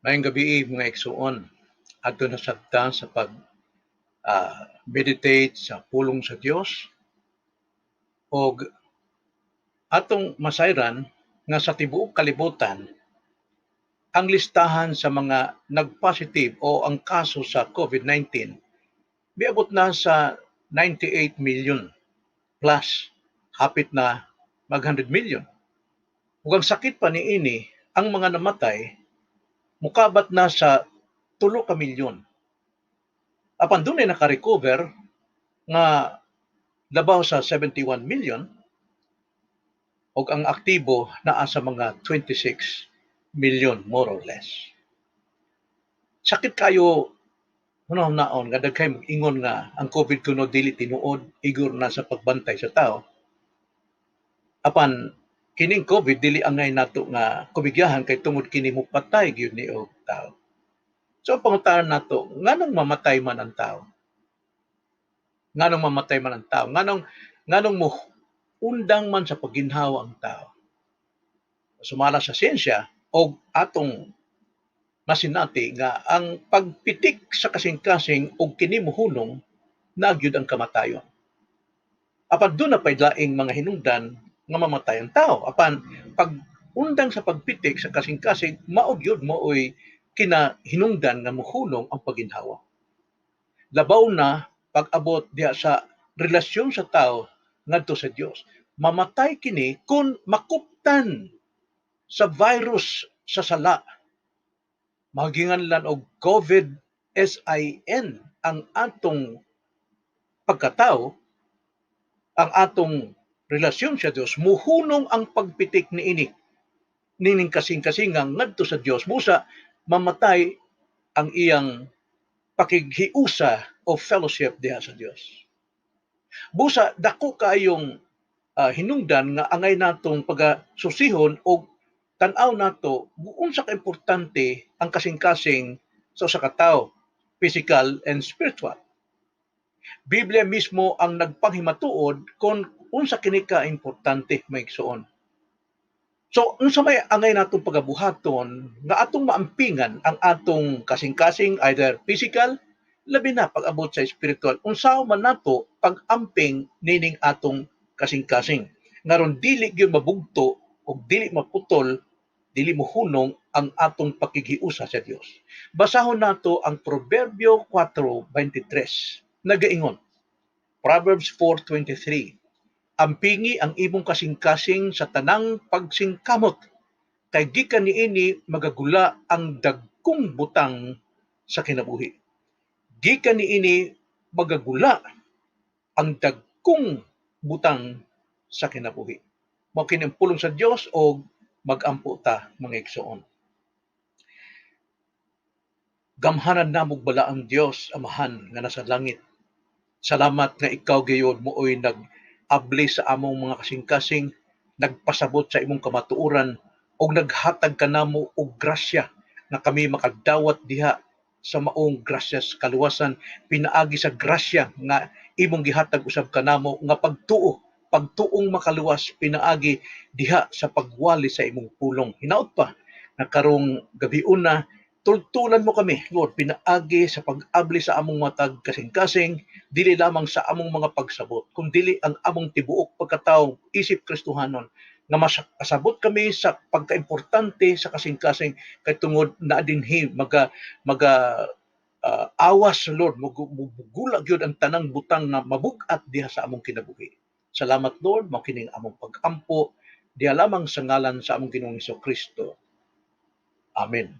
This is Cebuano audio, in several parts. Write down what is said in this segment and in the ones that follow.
Maayong gabii, mga igsuon. Adto na sabta sa pag meditate sa pulong sa Dios og atong masayran nga sa tibuok kalibutan ang listahan sa mga nag-positive o ang kaso sa COVID-19 miabot na sa 98 million plus, hapit na mag 100 million. Ug ang sakit pa niini, ang mga namatay mukabat na sa 3 ka milyon. Apan dunay naka-recover nga labaw sa 71 million ug ang aktibo naa sa mga 26 million, more or less. Sakit kayo hunahunahon nga daghay ingon nga ang COVID kuno dili tinuod, igor na sa pagbantay sa tao. Apan kining COVID dili angay nato nga kubigyahan kay tungod kini mopatay gyud ni og tao. So ang pangutana nato, nganong mamatay man ang tao? Nganong mamatay man ang tao? Nganong mo undang man sa pagginhawa ang tao? Sumala sa siyensya og atong masinati nga ang pagpitik sa kasing-kasing og kini mohunong na gyud ang kamatayon. Apan duna pay laing mga hinungdan nga mamatay ang tao. Apan pag undang sa pagpitik sa kasing-kasing, mao gyud maoy kinahinungdan nga mohunong ang pagginhawa. Labaw na pag-abot diha sa relasyon sa tao ngadto sa Dios. Mamatay kini kung makuptan sa virus sa sala. Maginganlan og COVID SIN ang atong pagkatao, ang atong relasyon sa Dios, muhunong ang pagpitik niini nining kasing-kasingang ngadto sa Dios. Busa mamatay ang iyang pakighiusa o fellowship diha sa Dios. Busa dako kaayong hinungdan nga angay natong pagasusihon og tan-aw nato unsa ka importante ang kasing-kasing sa usa ka tawo, physical and spiritual. Biblia mismo ang nagpanghimatuod kung unsa kini ka importante, mga igsuon. So unsa may angay natong pagabuhaton nga atong maampingan ang atong kasing-kasing, either physical, labi na pag-abot sa spiritual? Unsa man nato pag-amping nining atong kasing-kasing ngaron dili gyud mabugto ug dili maputol, dili mohunong ang atong pakighiusa sa Dios? Basahon nato ang Proverbio 4:23. Nagaingon, Proverbs 4:23, "Ampingi ang imong kasing-kasing sa tanang pagsingkamot, kay gikan niini magagula ang dagkong butang sa kinabuhi." Gikan niini magagula ang dagkong butang sa kinabuhi. Mao kini ang pulong sa Dios og magampo ta, mga igsoon. Gamhanan namog balaang Dios, Amahan nga nasa langit. Salamat nga ikaw gayud mooy nag-abli sa among mga kasing-kasing, nagpasabot sa imong kamatuoran ug naghatag kanamo og grasya nga kami makadawat diha sa maong grasya sa kaluwasan pinaagi sa grasya nga imong gihatag usab kanamo nga pagtuo, pagtuong makaluwas pinaagi diha sa pagwali sa imong pulong. Hinaot pa na karong gabiuna tultulan mo kami, Lord, pinaagi sa pag-abli sa among matag kasing-kasing, dili lamang sa among mga pagsabot, kundili ang among tibuok pagkatao isip Kristohanon, nga makasabot kami sa pagkaimportante sa kasing-kasing kay tungod na dinhi maga awas, Lord, mugula gyud ang tanang butang nga mabug-at diha sa among kinabuhi. Salamat, Lord, mao kining among pagampo diha lamang sa ngalan sa among Ginoong Kristo. Amen.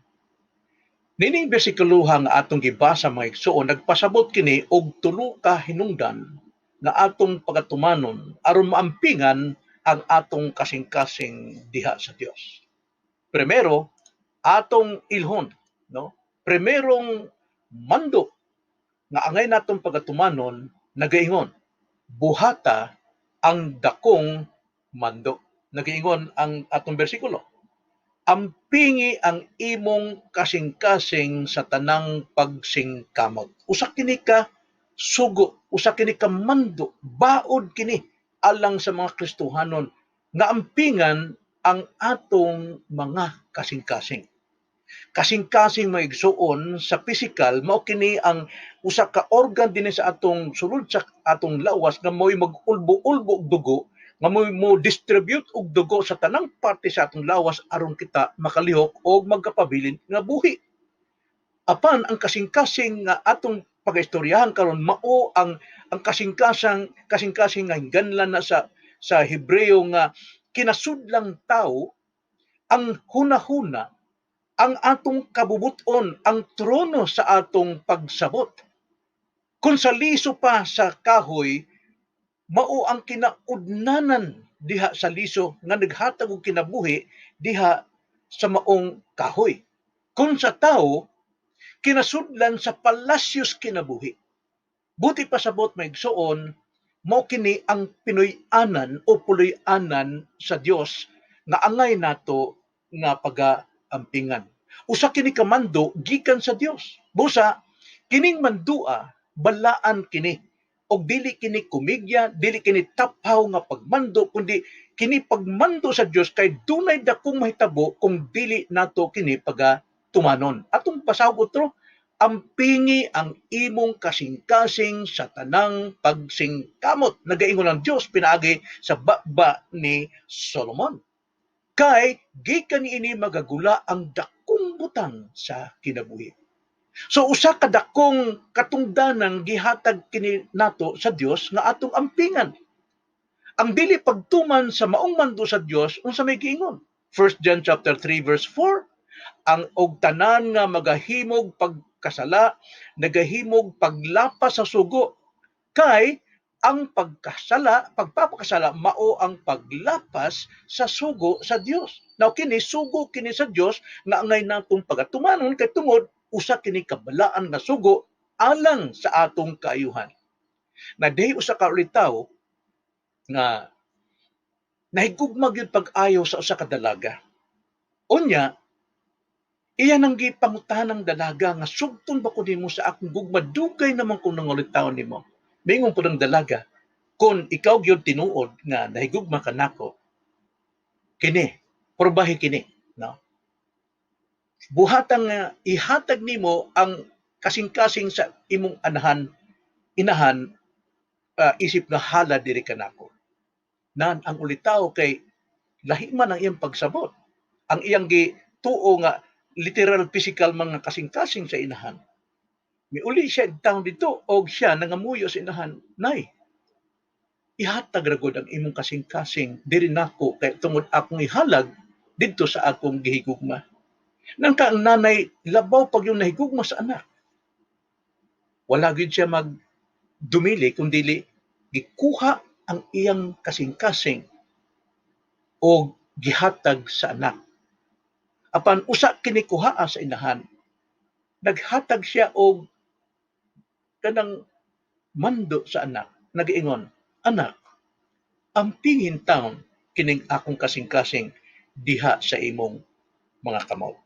Nining bersikuloha nga atong gibasa, mga igsuon, nagpasabot kini og tulo ka hinungdan nga atong pagatumanon aron maampingan ang atong kasing-kasing diha sa Dios. Primero, atong ilhon, no? Primerong mando nga angay natong pagatumanon nagaingon, "Buhata ang dakong mando." Nagaingon ang atong bersikulo, "Ampingi ang imong kasing-kasing sa tanang pagsingkamot." Usa kini ka sugo, usa kini ka mando, baod kini alang sa mga Kristohanon nga ampingan ang atong mga kasing-kasing. Kasing-kasing, mga igsuon, sa physical mao kini ang usa ka organ dinhi sa atong sulod sa atong lawas nga mo'y mag-ulbo-ulbo og dugo, nga mo'y mo distribute og dugo sa tanang parte sa atong lawas aron kita makalihok og magkapabilin nga buhi. Apan ang kasing-kasing nga atong pagaistoryahan karon mao ang kasing-kasing nga hingganlan na sa Hebreo nga kinasudlang tawo, ang hunahuna, ang atong kabubut-on, ang trono sa atong pagsabot. Kung sa liso pa sa kahoy, mao ang kinaudnanan diha sa liso nga naghatag og kinabuhi diha sa maong kahoy. Kung sa tao, kinasudlan sa palasyos kinabuhi. Buot ipasabot, mga igsuon, mao kini ang Pinoy-anan o puloy-anan sa Dios nga angay nato nga pagaampingan. Usa kini ka mando gikan sa Dios. Busa kining mandua, balaan kini og dili kini komedya, dili kini taphaw nga pagmando, kundi kini pagmando sa Dios kay dunay dakong mahitabo kung dili nato kini pagatumanon. Atong basahon otro: "Ampingi ang imong kasing-kasing sa tanang pagsingkamot," nagaingon ang Dios pinaagi sa baba ni Solomon. Kay gikan niini magagula ang dakong butang sa kinabuhi. So usa ka dakong katungdanan gihatag kini nato sa Dios nga atong ampingan. Ang dili pagtuman sa maong mando sa Dios, unsa may giingon? 1 John chapter 3 verse 4, ang og tanan nga magahimog pagkasala nagahimog paglapas sa sugo, kay ang pagkasala, pagpapakasala, mao ang paglapas sa sugo sa Dios. Now kini sugo kini sa Dios nga angay natong pagatumanon kay tungod usa kini kabalaan nga sugo alang sa atong kaayuhan. Na dihay usa ka ulitaw nga nahigugma gyud pag-ayo sa usa ka dalaga. Unya, iya nang gipangutanan ang dalaga nga, "Sugton ba ko nimo sa akong gugma? Dugay naman kong nangulitaw nimo." Mingon pud ang dalaga, "Kung ikaw gyud tinuod nga nahigugma ka nako, kini, probahi kini, no? Buhatang nga ihatag nimo ang kasing-kasing sa imong anahan, inahan, isip nga halad diri kanako." Nan ang ulitaw kay lahi man ang iyang pagsabot. Ang iyang gituo nga literal physical mga kasing-kasing sa inahan. Miuli siya taon dito og siya nangamuyo sa inahan, "Nay, ihatag ra gud ang imong kasing-kasing diri nako kay tungod akong ihalag didto sa akong gihigugma." Nang ka ang nanay labaw pag yung nahigugma sa anak. Wala gyud siya mag dumili kung dili gikuha ang iyang kasing-kasing o gihatag sa anak. Apan usa kini kuhaa sa inahan, naghatag siya og kanang mando sa anak, nagaingon, "Anak, ampingin taon kining akong kasing-kasing diha sa imong mga kamot."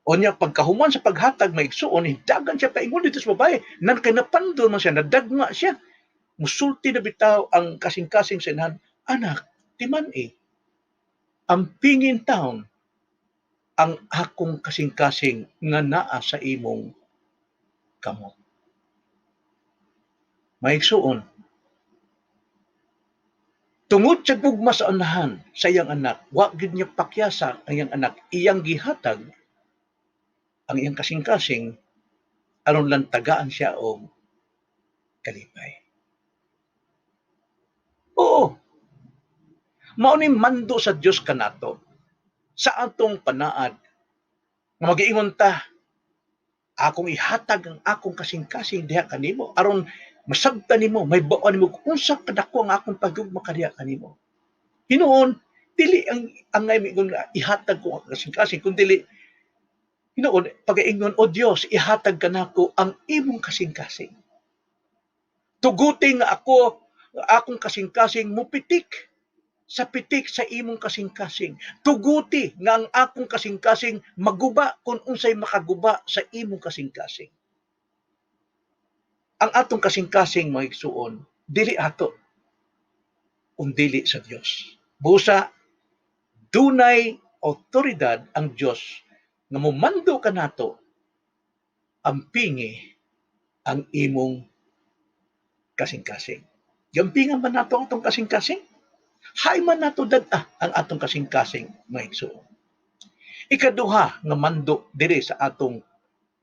Unya pagkahuman sa paghatag, mga igsuon, hindagan siya paingon dito sa babae. Nan kay napandol man siya, nadagma siya. Musulti na bitaw ang kasing-kasing sa inahan, "Anak, timan eh. Ampingin taon ang akong kasing-kasing nga naa sa imong kamot." Mga igsuon, tungod sa gugma sa unahan sa iyang anak, wa gyud niya pakyasa ang iyang anak, iyang gihatag ang iyang kasing-kasing aron lang tagaan siya og kalipay. Oo. Mao ni mando sa Dios kanato sa atong panaad nga magiingon ta, "Akong ihatag ang akong kasing-kasing diha kanimo aron masabtan nimo, mahibaw-an nimo kung unsa kadako ang akong paghigugma kadiha kanimo." Hinuon dili ang angay miingon nga ihatag ko ang kasing-kasing, kun dili hinuon pagaingon, "O Dios, ihatag kanako ang imong kasing-kasing. Tuguti nga ako, akong kasing-kasing mupitik sa pitik sa imong kasing-kasing. Tuguti nga ang akong kasing-kasing maguba kung unsay makaguba sa imong kasing-kasing." Ang atong kasing-kasing, mga igsuon, dili ato, kung dili sa Dios. Busa dunay awtoridad ang Dios Nga mumando kanato, ampingi ang imong kasing-kasing. Giampingan ba nato ang atong kasing-kasing? Hay man nato dad-a ang atong kasing-kasing, mga igsoon. Ikaduha nga mando diri sa atong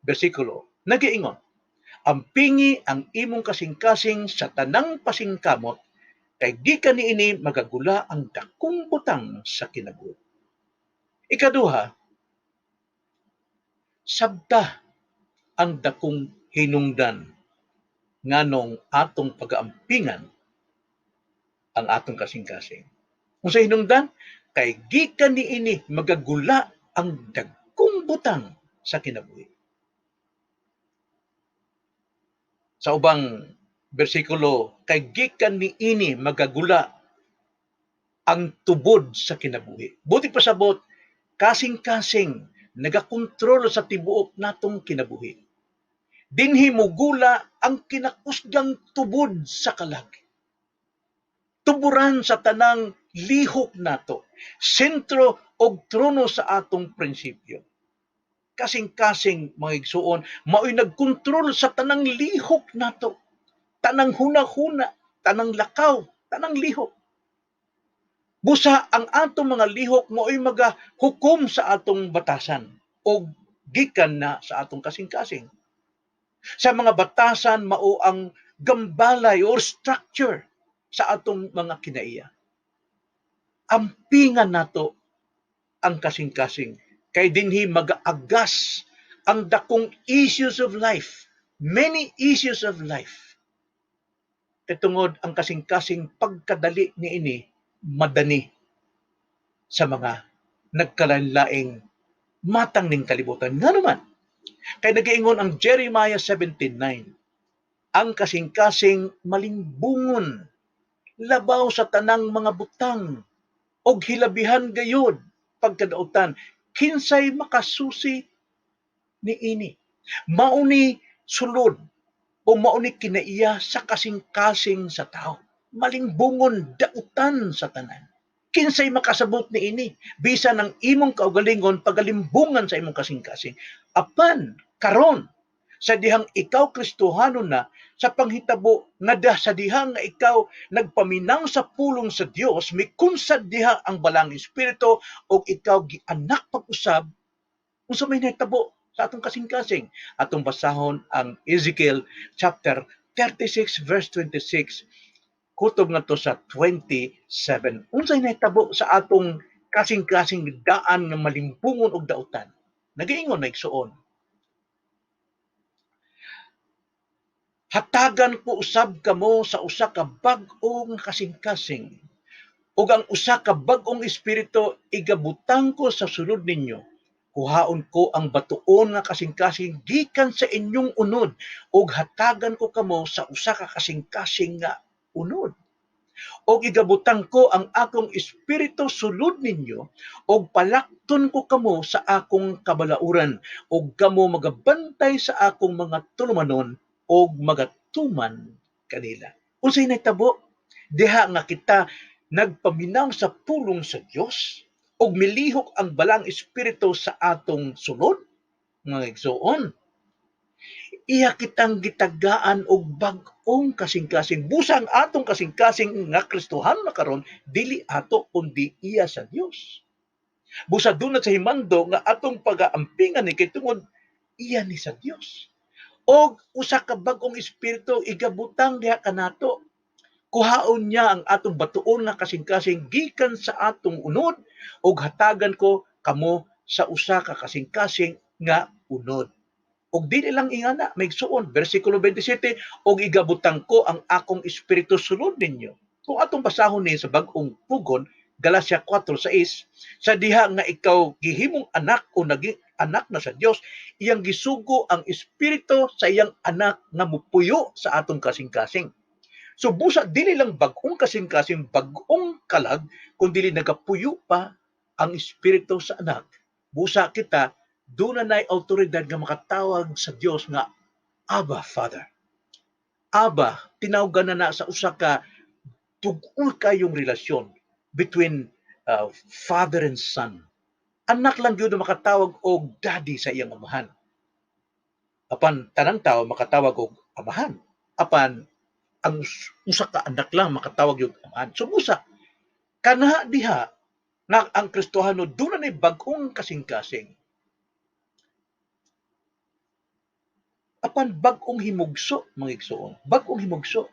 bersikulo, nagiingon, ampingi ang imong kasing-kasing sa tanang pasingkamot kay gikan niini magagula ang dakong butang sa kinabuhi. Ikaduha, sabta ang dakong hinungdan nganong atong pagaampingan ang atong kasing-kasing. Unsa hinungdan? Kay gikan niini magagula ang dagkong butang sa kinabuhi. Sa ubang bersikulo, kay gikan niini magagula ang tubod sa kinabuhi. Buot pasabot, kasing-kasing nagakontrol sa tibuok natong kinabuhi. Dinhi mugula ang kinakusgang tubod sa kalag. Tuburan sa tanang lihok nato, sentro og trono sa atong prinsipyo. Kasing-kasing, mga igsuon, mao'y nagkontrol sa tanang lihok nato, tanang huna-huna, tanang lakaw, tanang lihok. Busa ang atong mga lihok mao'y magahukom sa atong batasan o gikan na sa atong kasing-kasing. Sa mga batasan mao ang gambalay or structure sa atong mga kinaiya. Ampingan nato ang kasing-kasing kay dinhi magaagas ang dakong issues of life, many issues of life. Kay tungod ang kasing-kasing pagkadali niini madani sa mga nagkalainlaing matang ning kalibutan. Nga naman, kay nagaingon ang Jeremiah 17:9, ang kasing-kasing malimbungon, labaw sa tanang mga butang, og hilabihan gayud pagkadautan, kinsay makasusi niini? Mauni sulod o mauni kinaiya sa kasing-kasing sa tao. Malimbungon, dautan sa tanan. Kinsay makasabot niini? Bisan ang imong kaugalingon pagalimbungan sa imong kasing-kasing. Apan karon sa dihang ikaw Kristohanon na, sa panghitabo nga sa dihang nga ikaw nagpaminaw sa pulong sa Dios, mikunsad diha ang Balaang Espiritu ug ikaw gianak pag-usab, unsa may nahitabo sa atong kasing-kasing? Atong basahon ang Ezekiel chapter 36 verse 26 kutob ngadto sa 27. Unsay nahitabo sa atong kasing-kasing daan nga malimbungon og dautan? Nagaingon na, igsuon, hatagan ko usab kamo sa usa ka bag-ong kasing-kasing ug ang usa ka bag-ong espiritu igabutang ko sa sulod ninyo. Kuhaon ko ang batuon nga kasing-kasing gikan sa inyong unod ug hatagan ko kamo sa usa ka kasing-kasing nga unod. Og igabutang ko ang akong espiritu sulod ninyo ug palakton ko kamo sa akong kabalauran ug kamo magabantay sa akong mga tulumanon ug magatuman kanila. Unsay nahitabo? Diha nga kita nagpaminaw sa pulong sa Dios ug milihok ang Balaang Espiritu sa atong sulod, mga igsuon, iya kitang gitagaan og bag-ong kasing-kasing. Busa ang atong kasing-kasing nga Kristohan na karon dili ato kundi iya sa Dios. Busa duna sa himando nga atong pagaampingan ni kay tungod iya ni sa Dios. Og usa ka bag-ong espiritu igabutang diha kanato. Kuhaon niya ang atong batuon nga kasing-kasing gikan sa atong unod ug hatagan ko kamo sa usa ka kasing-kasing nga unod. Og dili lang ingana, may igsuon, versikulo 27, og igabutang ko ang akong espiritu sulod ninyo. Kung atong basahon ni sa bag-ong pugon, Galacia 4:6, sa diha nga ikaw gihimong anak o naging anak na sa Dios, iyang gisugo ang espiritu sa iyang anak nga mupuyo sa atong kasing-kasing. So busa dili lang bag-ong kasing-kasing, bag-ong kalag, kun dili nagapuyo pa ang espiritu sa anak. Busa kita doon na awtoridad nga makatawag sa Dios nga Abba Father. Abba, tinawgan na na sa usa ka tug-on kayong relasyon between father and son. Anak lang gyud ang makatawag og "daddy" sa iyang amahan. Apan tanang tao makatawag og amahan. Apan ang usa ka anak lang makatawag og amahan. So busa kana diha nga ang Kristohano duna nay bag-ong kasing-kasing. Apan bag-ong himugso, mga igsoon, bag-ong himugso.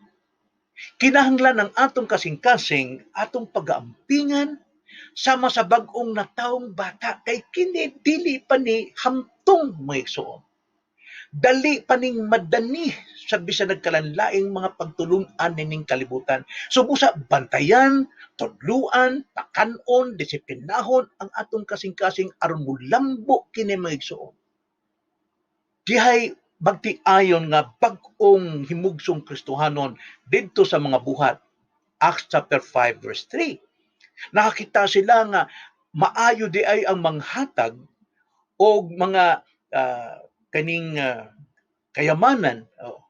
Kinahanglan ang atong kasing-kasing, atong pagaampingan sama sa bag-ong natawong bata kay kini dili pa ni hamtong, mga igsoon. Dali pa ning madani sa bisan nagkalanlaing mga pagtulun-an nining kalibutan. So busa bantayan, tudluan, pakanon, disiplinahon ang atong kasing-kasing aron molambo kini, mga igsoon. Dihay magtiayon nga bag-ong himugsong Kristohanon didto sa mga Buhat, Acts chapter 5 verse 3. Nakakita sila nga maayo di ay ang manghatag og mga kaning kayamanan, oh,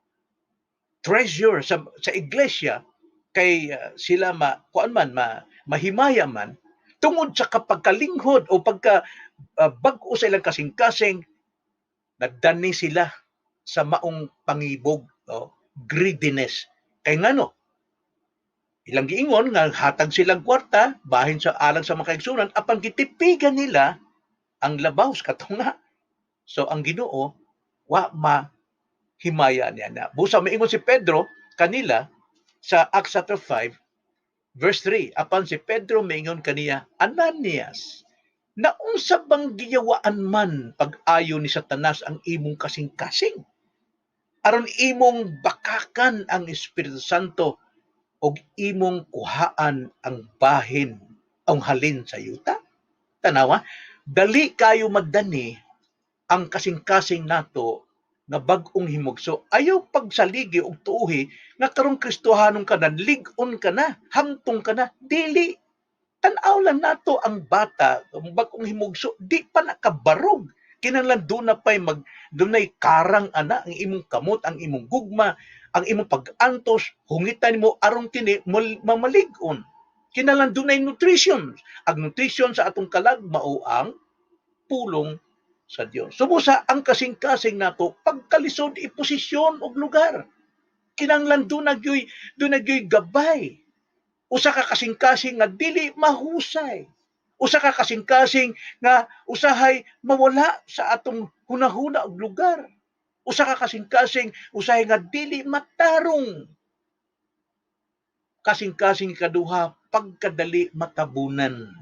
treasure sa iglesia kay sila ma kuan man ma mahimaya man tungod sa kapagkalinghod o pagka bag-o sa ilang kasing-kasing, nagdani sila sa maong pangibog, oh, greediness. Kay ngano? Ilang giingon nga hatag silang kwarta bahin sa alang sa mga kaigsunan, apan gitipigan nila ang labaw sa katunga. So ang Ginoo wa mahimaya niya na. Busa miingon si Pedro kanila sa Acts chapter 5 verse 3, apan si Pedro miingon kaniya, "Ananias, naunsa bang giyawaan man pag-ayo ni Satanas ang imong kasing-kasing aron imong bakakan ang Espiritu Santo og imong kuhaan ang bahin ang halin sa yuta?" Tanawa, dali kayo magdani ang kasing-kasing nato nga bag-ong himugso. Ayaw pagsaligi og tuohi nga karong Kristohanon ka na, lig-on ka na, hamtong ka na. Dili. Tan-aw lang nato ang bata, ang bag-ong himugso, di pa nakabarog. Kinahanglan doon na pa'y dunay karang ana ang imong kamot, ang imong gugma, ang imong pag-antos, hungitan nimo aron kini mamalig-on. Kinahanglan dunay nutrition. Ang nutrition sa atong kalag mao ang pulong sa Dios. Subusa ang kasing-kasing nato pagkalisod iposisyon og lugar. Kinahanglan doon na gyoy gabay. Usa ka kasing-kasing nga dili mahusay. Usa ka kasing-kasing nga usahay mawala sa atong hunahuna og lugar. Usa ka kasing-kasing usahay nga dili matarong. Kasing-kasing ikaduha, pagkadali matabunan.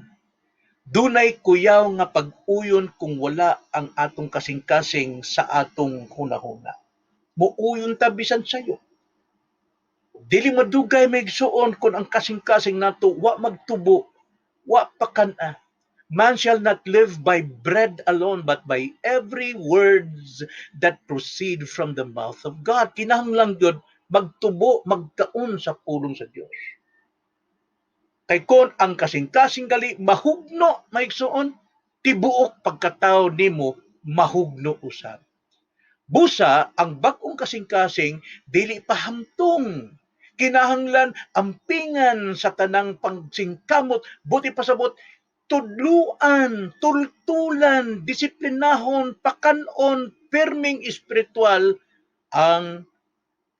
Dunay kuyaw nga pag-uyon kung wala ang atong kasing-kasing sa atong hunahuna. Muuyon ta bisan sayo. Dili madugay, mga igsuon, kung ang kasing-kasing nato wa magtubo, wa pa kan-a. Man shall not live by bread alone, but by every words that proceed from the mouth of God. Kinahanglan gyud magtubo, magkaon sa pulong sa Dios. Kay kon ang kasing-kasing gali mahugno, mga igsuon, tibuok pagkatawo nimo mahugno usab. Busa ang bag-ong kasing-kasing dili pa hamtong. Kinahanglan ampingan sa tanang pagsingkamot, buti pasabot tudluan, tultulan, disiplinahon, pakanon, pirming espiritual ang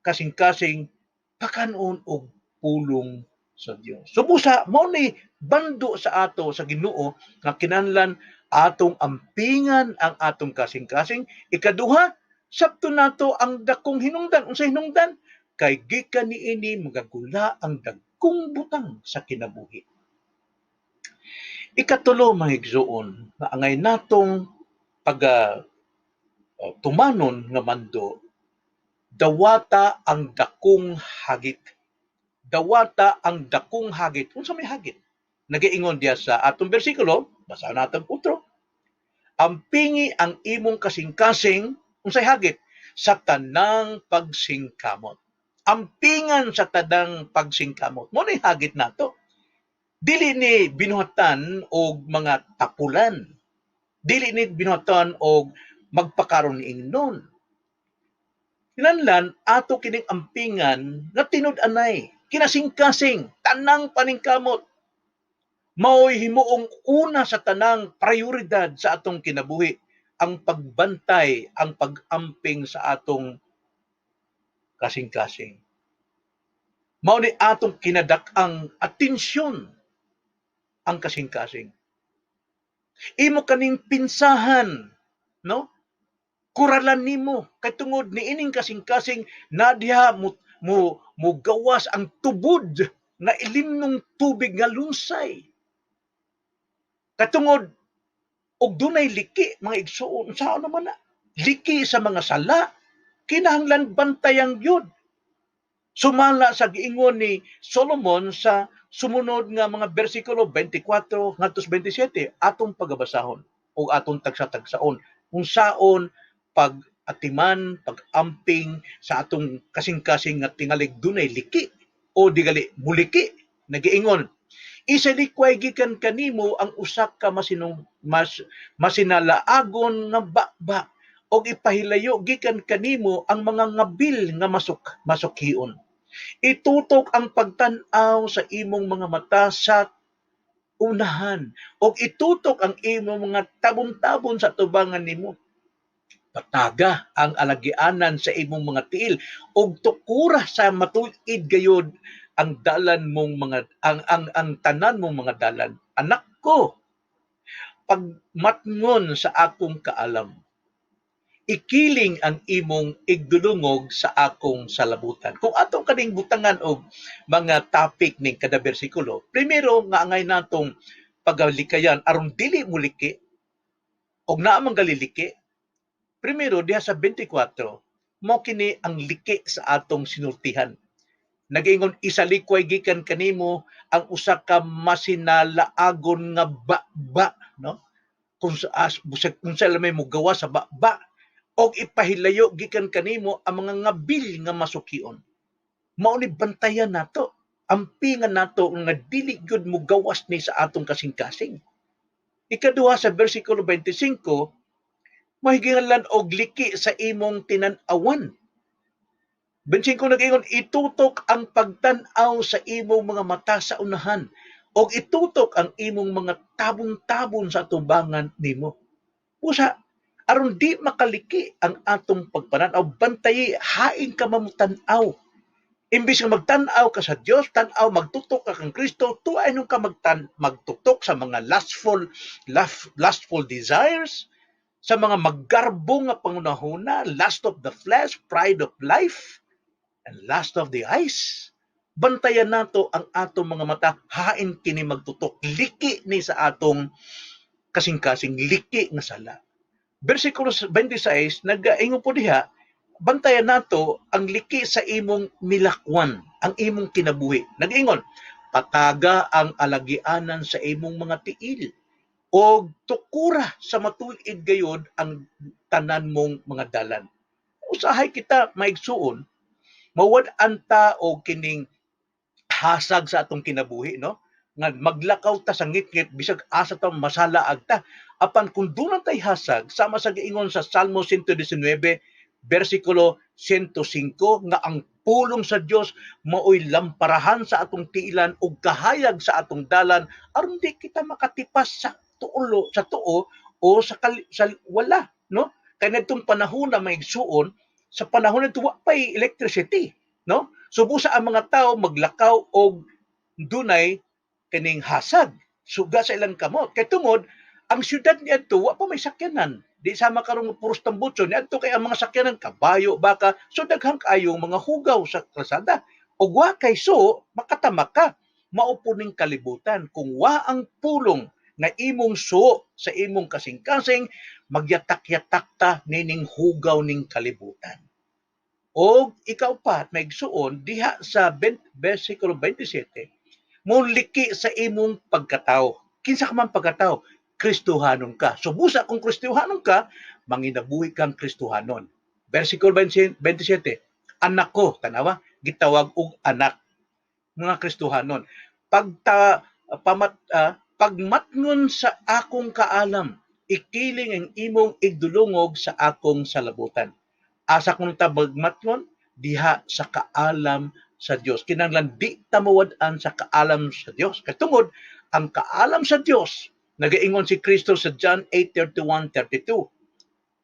kasing-kasing, pakanon og pulong sa Dios. So busa mao ni bando sa ato sa Ginoo nga kinahanglan atong ampingan ang atong kasing-kasing. Ikaduha, sabton nato ang dakong hinungdan. Unsay hinungdan? Kay gikan niini magagula ang dagkong butang sa kinabuhi. Ikatulo, mga igsuon, nga angay natong pag tumanon nga mando, dawata ang dakong hagit. Dawata ang dakong hagit. Unsa may hagit? Nagiingon diya sa atong bersikulo, basahan natin utro. Ampingi ang imong kasing-kasing, unsay hagit? Sa tanang pagsingkamot. Ampingan sa tanang pagsingkamot. Mo ni hagit nato. Dili ni binuhatan og mga tapulan. Dili ni binuhatan og magpakaron ni ingnon. Kinahanglan ato kining ampingan nga tinud-anay, kinasingkasing, tanang paningkamot. Mao'y himuong una sa tanang prioridad sa atong kinabuhi ang pagbantay, ang pag-amping sa atong kasing-kasing. Mao ni atong kinadak-ang atensyon ang kasing-kasing. Imo kaning pinsahan, no? Kuralan nimo kay tungod niining kasing-kasing na diha mo mo mogawas ang tubod nga ilimnong tubig nga lunsay. Katungod og dunay liki, mga igsuon, unsaon naman na liki sa mga sala, kinahanglan bantayan gyud. Sumala sa giingon ni Solomon sa sumunod nga mga bersikulo 24 ngadto 27, atong pagabasahon o atong tagsa-tagsaon unsaon pag-atiman, pag-amping sa atong kasing-kasing nga tingalig dunay liki o digali muliki. Nagiingon, "Isalikway gikan kanimo ang usa ka masinalaagon nga baba og ipahilayo gikan kanimo ang mga ngabil nga masukhion. Itutok ang pagtan-aw sa imong mga mata sa unahan og itutok ang imong mga tabon-tabon sa tubangan nimo. Pataga ang alagianan sa imong mga tiil og tukura sa matuid gayud ang dalan mong mga ang tanan mong mga dalan. Anak ko, pagmatngon sa akong kaalam, ikiling ang imong igdulungog sa akong salabutan." Kung atong kaning butangan og mga topic ning kada bersikulo, primero nga angay natong pagalikayan aron dili muliki og naa man galiliki, primero diha sa 24, mao kini ang liki sa atong sinultihan. Nagaingon, "Isalikway gikan kanimo ang usa ka masinalaagon nga baba," no? Kung sa as busag unsa lamay mo gawa sa baba, og ipahilayo gikan kanimo ang mga ngabil nga masukion. Mao ni bantayan nato. Ampingan nato nga dili gyud mo gawas ni sa atong kasing-kasing. Ikaduha, sa bersikulo 25, mahigingalan og liki sa imong tinan-awan. 25 nag-ingon, "Itutok ang pagtan-aw sa imong mga mata sa unahan og itutok ang imong mga tabon-tabon sa tubangan nimo." Usa, aron di makaliki ang atong pagpanan-aw, bantayi hain ka mamutan-aw. Imbis nga magtan-aw ka sa Dios, tan-aw magtutok ka kang Kristo, tuay nung ka magtutok sa mga lustful desires, sa mga maggarbo nga pangunahuna, lust of the flesh, pride of life, and lust of the eyes. Bantayan nato ang atong mga mata, hain kini magtutok, liki ni sa atong kasing-kasing, liki nga sala. Versikulo 26, nagaingon po diha, bantayan nato ang liki sa imong nilakwan, ang imong kinabuhi. Nag-ingon, "Pataga ang alagianan sa imong mga tiil og tukura sa matuid gayod ang tanan mong mga dalan." Usahay kita, maigsuon, mawad-an ta og kining hasag sa atong kinabuhi, no? Nga maglakaw ta sa ngitngit bisag asa ta masalaag ta. Apan kung doon tay hasag, sama sa giingon sa Salmo 119 versikulo 105 nga ang pulong sa Dios maoy lamparahan sa atong tiilan ug kahayag sa atong dalan, aron di kita makatipas sa tuulo sa tuo o sa wala, no? Kay ngadtong panahon na, maigsuon, sa panahon nito wa pay electricity, no? So busa ang mga tao maglakaw og dunay kining hasag suga sa ilang kamot kay tungod ang syudad niadto wa pa may sakyanan, di sama karong puros tambutso. Niadto kay ang mga sakyanan kabayo, baka, so daghan kaayong mga hugaw sa kalsada ug wa kay so makatama ka. Mao po ning kalibutan, kung wa ang pulong nga imong suo sa imong kasing-kasing, magyatak-yatak ta nining hugaw ning kalibutan. Og ikaupat, maigsuon, diha sa versikulo 27, muliki sa imong pagkatao. Kinsa ka man pagkatao? Kristohanon ka. So busa kung Kristohanon ka, manginabuhi kang Kristohanon. Versikulo 27, "Anak ko," tanawa, gitawag og anak mga Kristohanon. "Pagta pamat pagmatngon sa akong kaalam, ikiling ang imong igdulungog sa akong salabutan." Asa kung ta magmatngon? Diha sa kaalam sa Dios. Kinahanglan di ta mawad-an sa kaalam sa Dios. Kay tungod ang kaalam sa Dios, nagaingon si Kristo sa John 8:31-32,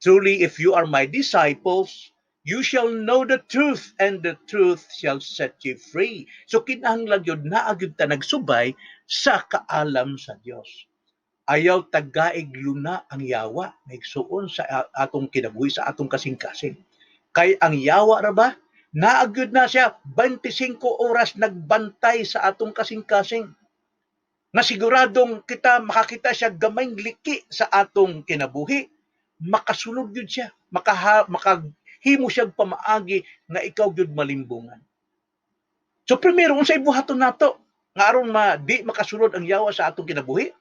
"Truly, if you are my disciples, you shall know the truth, and the truth shall set you free." So kinahanglan gyud naa gyud ta nagsubay sa kaalam sa Dios. Ayaw tagaig luna ang yawa, maigsuon, sa atong kinabuhi, sa atong kasing-kasing. Kay ang yawa ra ba, naa gyud na siya 25 oras nagbantay sa atong kasing-kasing. Nga siguradong kita makakita siya gamayng liki sa atong kinabuhi, makasulod gyud siya, makahimo siya pamaagi nga ikaw gyud malimbungan. So primero, unsay buhaton nato nga aron ma di makasulod ang yawa sa atong kinabuhi?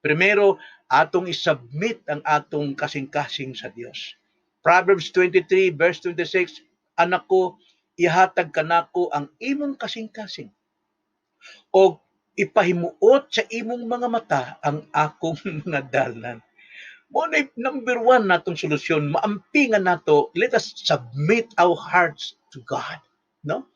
Primero, atong isubmit ang atong kasing-kasing sa Dios. Proverbs 23 verse 26, "Anak ko, ihatag kanako ang imong kasing-kasing og ipahimuot sa imong mga mata ang akong mga dalan." Mao na number one natong solusyon, maampingan nato, let us submit our hearts to God. No?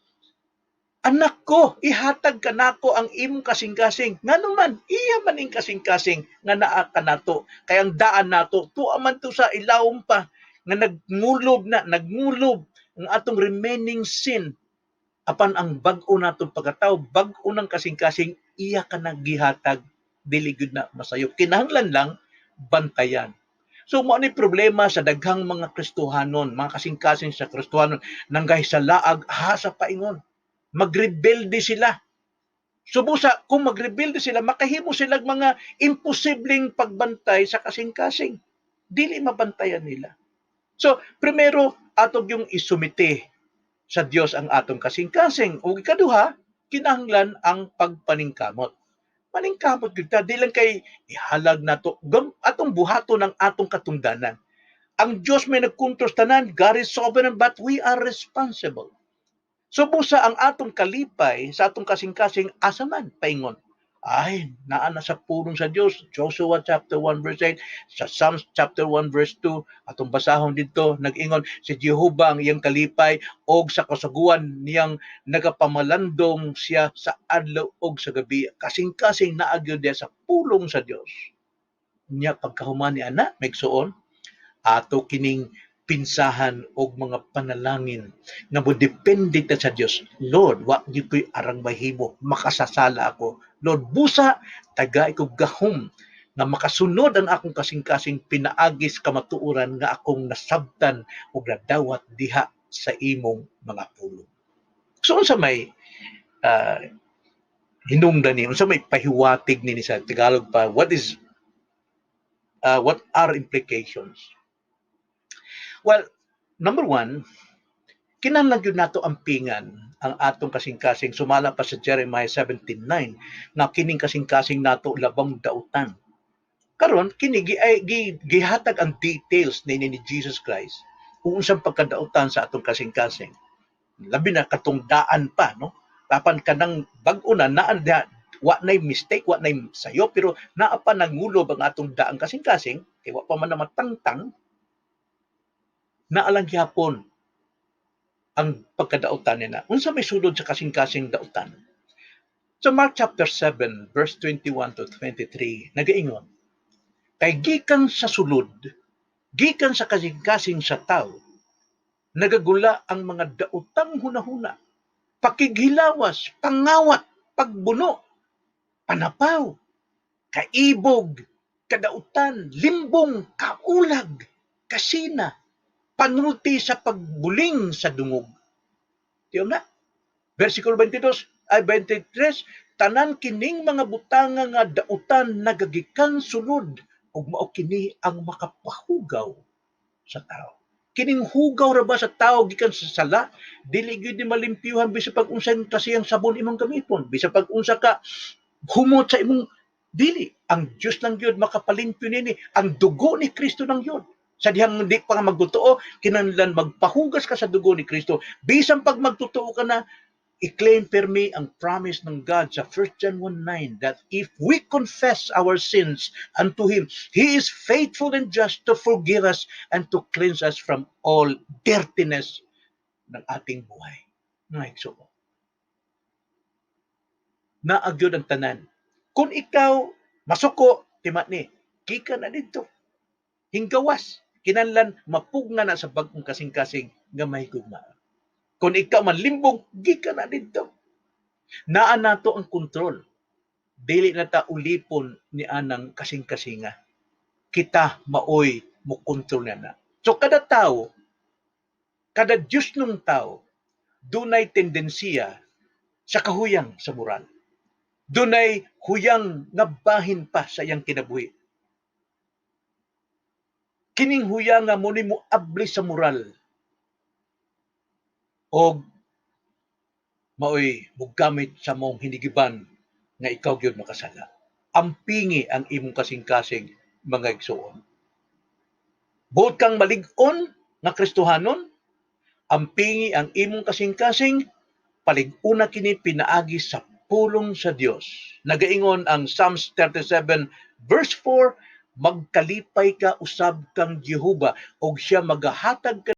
"Anak ko, ihatag kanako ang imong kasing-kasing." Ngano man, iya man ing kasing-kasing nga naa kanato. Kay ang daan nato, tuwa man to sa ilawom pa, nga nagmulob na, nagmulob ang atong remaining sin. Apan ang bag-o natong pagkatao, bag-o ng kasing-kasing, iya ka naggihatag, dili gyud na masayop. Kinahanglan lang bantayan. So mao ni problema sa daghang mga Kristohanon, mga kasing-kasing sa Kristohanon, nanggahi sa laag ha sa paingon. Magrebelde sila. Subusa kung magrebelde sila, makahimo sila mga imposibleng pagbantay sa kasing-kasing. Dili mabantayan nila. So, primero, ato yung isumite sa Dios ang atong kasing-kasing. O ikaduha, kinahanglan ang pagpaningkamot. Paningkamot gyud ta, di lang kay ihalag nato, atong buhaton ang atong katungdanan. Ang Dios may nagkontrol tanan, God is sovereign, but we are responsible. So busa ang atong kalipay sa atong kasing-kasing, asa man paingon? Ay, naa na sa pulong sa Dios, Joshua chapter 1 verse 8, sa Psalms chapter 1 verse 2, atong basahon dito, nag-ingon si Jehova ang iyang kalipay og sa kasuguan niyang nagapamalandong siya sa adlaw og sa gabi. Kasing-kasing naa gyud sa pulong sa Dios. Nya pagkahuman ni ana, maigsuon, ato kining pinsahan og mga panalangin nga mo depende ta sa Dios. "Lord, wa gyud ko'y arang mahimo, makasasala ako. Lord, busa tagai ko gahom nga makasunod ang akong kasing-kasing pinaagi sa kamatuoran nga akong nasabtan ug nadawat diha sa imong mga pulong." So unsa may hinungdan ni, unsa may pahiwatig nini sa Tagalog pa, what are implications? Well, number one, kinahanglan gyud nato ampingan ang atong kasing-kasing sumala pa sa Jeremiah 17:9 nga kining kasing-kasing nato labang dautan. Karon kini gi, ay, gi, gihatag ang details ni Jesus Christ kung unsang pagkadautan sa atong kasing-kasing. Labi na katong daan pa, no? Apan kanang bag-o na naa diha, wa nay mistake, wa nay sayo, pero naa pa nangulob ang atong daang kasing-kasing kay wa pa man na matangtang, naa lang gyapon ang pagkadautan nila. Unsa may sulod sa kasing-kasing dautan? Sa Mark chapter 7 verse 21 to 23 nagaingon, "Kay gikan sa sulod, gikan sa kasing-kasing sa tao, nagagula ang mga daotang hunahuna, pakighilawas, pangawat, pagbuno, panapaw, kaibog, kadautan, limbong, kaulag, kasina, panulti sa pagbuling sa dungog." Tiyo na. Versikulo 22 ay 23, "Tanan kining mga butanga nga dautan nagagikan sulod ug mao kini ang makapahugaw sa tao." Kining hugaw ra ba sa tao gikan sa sala, dili gyud ni malimpyuhan bisa pag unsang klaseng sabon imong gamiton, bisa pag unsa ka humot sa imong dili. Ang Dios lang gyud makapalimpyo nini, ang dugo ni Kristo lang gyud. Sa dihang di pa nga magtotoo, kinahanglan magpahugas ka sa dugo ni Kristo. Bisan pag magtotoo ka na, i-claim permi ang promise ng God sa 1 John 1:9 that if we confess our sins unto Him, He is faithful and just to forgive us and to cleanse us from all dirtiness ng ating buhay. Mga igsoon. Naa gyud ang tanan. Kung ikaw masuko, tima ni, gikan na didto. Hinggawas, kinahanglan mapugna na sa bag-ong kasing-kasing nga mahigugma. Kung ikaw manlimbong, gikan na didto. Naa nato ang kontrol. Dili na ta ulipon ni anang kasing-kasinga. Kita maoy mo kontrol na. So kada tao, kada Diyos nung tao, dunay tendensiya sa kahuyang sa moral. Dunay huyang nga bahin pa sa iyang kinabuhi. Kining huyang nga mo ni mo abli sa moral og maoy mogamit sa mong hinigiban nga ikaw gyud makasala. Ampingi ang imong kasing-kasing, mga igsuon. Buot kang malig-on nga Kristohanon, ampingi ang imong kasing-kasing, palig-una kini pinaagi sa pulong sa Dios. Nagaingon ang Psalms 37 verse 4, "Magkalipay ka usab kang Jehova ug siya magahatag